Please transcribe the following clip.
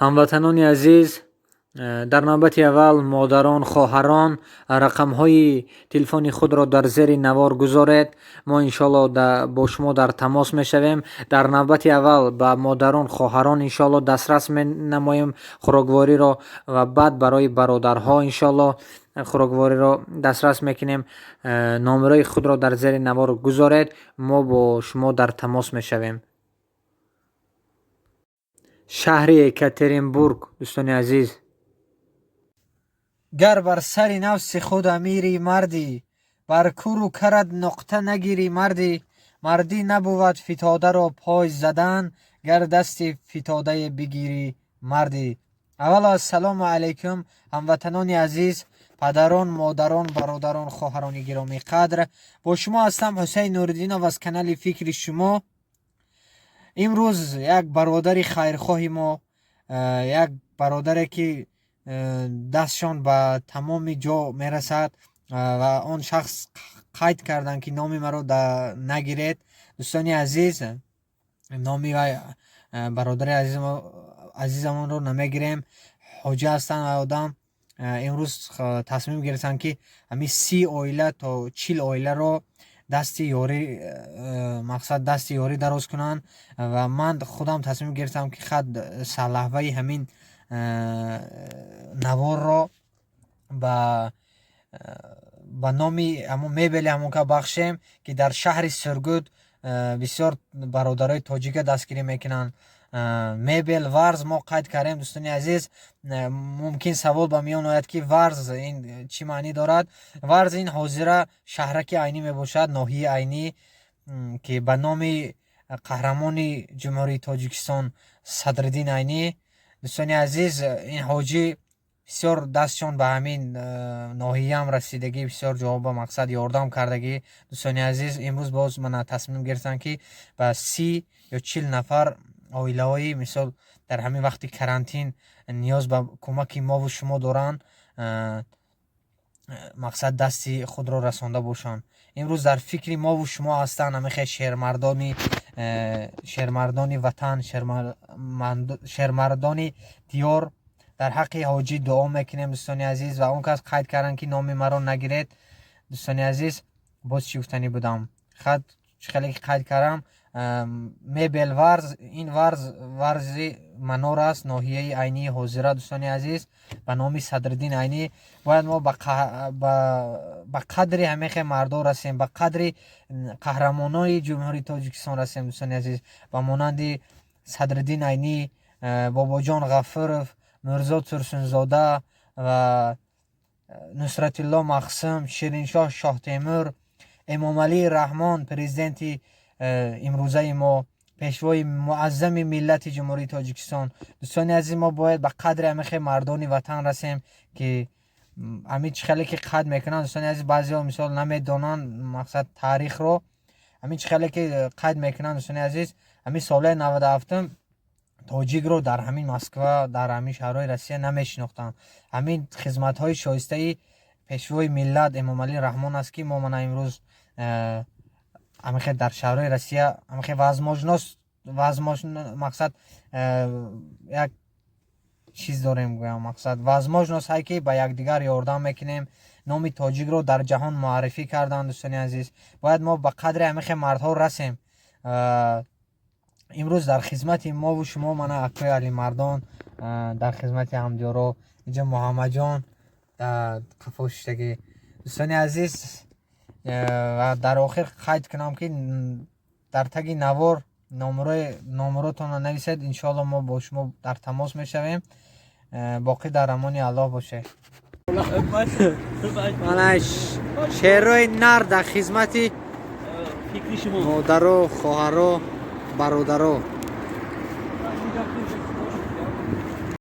Ҳамватанони азиз, дар навбати аввал модарон, хоҳарон, рақамҳои телефони худро дар зери навор гузоред. Мо, иншоалло, бо шумо дар тамос мешавем. Дар навбати аввал ба модарон, хоҳарон, иншоалло, дастрас менамоем хӯроквориро ва баъд барои бародарҳо, иншоалло, хӯроквориро дастрас мекунем. Номерои худро дар зери навор гузоред, мо бо шумо дар тамос мешавем. Шаҳри Екатеринбург, дӯстони азиз. Гар бар сари нафси худ амирӣ, мардӣ, бар куру карат нуқта нагирӣ, мардӣ. Мардӣ набувад фитодаро пой задан, гар дасти фитодае бигирӣ, мардӣ. Аввало, ассалому алайкум, ҳамватанони азиз, падарон, модарон, бародарон, хоҳарони гиромӣ қадр. Бо шумо ҳастам, Ҳусайн Нуриддинов, аз канали «Фикри шумо». Имрӯз як бародари хайрхоҳи мо, як бародаре ки дастшон ба тамоми ҷо мерасад, ва он шахс қайд карданд, ки номи маро нагиред. Дӯстони азиз, номи вай, бародари азизамонро намегирем. Ҳоҷа ҳастанд ва одам имрӯз тасмим гирифтанд, ки ҳамин 30 оила то 40 оиларо дасти ёрӣ, мақсад, дасти ёрӣ дароз кунанд. Ва ман худам тасмим гирифтам, ки хат сарлаҳваи ҳамин наворро ба номи ҳамон мебели ҳамонка бахшем, ки дар шаҳри Сургут бисёр бародарои тоҷика дастгирӣ мекунанд. Мебел Варз мо қайд кардем. Дӯстони азиз, мумкин савол ба миён ояд, ки Варз ин чӣ маънӣ дорад. Варз ин ҳозира шаҳраки Айнӣ мебошад, ноҳияи Айнӣ, ки ба номи қаҳрамони Ҷумҳурии Тоҷикистон Садриддин Айнӣ. Дӯстони азиз, ин ҳоҷӣ бисёр дастшон ба ҳамин ноҳияам расидагӣ, бисёр ҷоҳо ба мақсад ёрдам кардагӣ. Дӯстони азиз, имрӯз боз мана тасмим гирифтанд, ки ба 30 ё 40 нафар оилаҳои, мисол, дар ҳамин вақти карантин ниёз ба кӯмаки мову шумо доранд, мақсад, дасти худро расонда бошанд. Имрӯз дар фикри мову шумо ҳастанд ҳамихел шермардони ватан, шермардони диёр. Дар ҳаққи ҳоҷӣ дуо мекунем, дӯстони азиз. Ва он кас қайд карданд, ки номи маро нагиред. Дӯстони азиз, боз чӣ гуфтанӣ будам? Хат чӣ хеле ки қайд кардам, мебел Варз, ин Варз, Варзи Манор аст, ноҳияи Айнии ҳозира. Дӯстони азиз, ба номи Садриддин Айнӣ. Бояд мо ба қадри ҳамехе мардо расем, ба қадри қаҳрамонои Ҷумҳурии Тоҷикистон расем. Дӯстони азиз, ба монанди Садриддин Айнӣ, Бобоҷон Ғафуров, Мирзо Турсунзода ва Нусратулло Махсум, Шириншоҳ Шоҳтемур, Эмомалӣ Раҳмон, президенти имрӯзаи мо, пешвои муаззами миллати Ҷумҳурии Тоҷикистон. Дӯстони азиз, мо бояд ба қадри ҳамихе мардони ватан расем, ки ҳамин чӣ хеле ки қадр мекунанд. Дӯстони азиз, баъзеҳо, мисол, намедонанд, мақсад, таърихро. Ҳамин чӣ хеле ки қайд мекунанд, дӯстони азиз, ҳамин солҳои 97-ум тоҷикро дар ҳамин Москва, дар ҳамин шаҳрҳои Россия намешинохтанд. Ҳамин хизматҳои шоистаи пешвои миллат Эмомалӣ Раҳмон аст, ки мо мана имрӯз ҳамихе дар шаҳрҳои Россия ҳамихе возможность, мақсад, як чиз дорем, гӯям, мақсад, возможность ҳай, ки ба якдигар ёрдам мекунем. Номи тоҷикро дар ҷаҳон муаррифӣ карданд. Дӯстони азиз, бояд мо ба қадри ҳамихе мардҳо расем. Имрӯз дар хизмати мову шумо мана акои Алимардон, дар хизмати ҳамдиёро инҷо Муҳаммадҷон қафо шиштагӣ. Дӯстони азиз, ва дар охир қайд кунам, ки дар таги навор номеротонро нависед. Иншоалло, мо бо шумо дар тамос мешавем. Боқӣ дар амони Аллоҳ бошед. Мана шерои нар дар хизмати фикри шумо, модаро, хоҳаро, бародаро.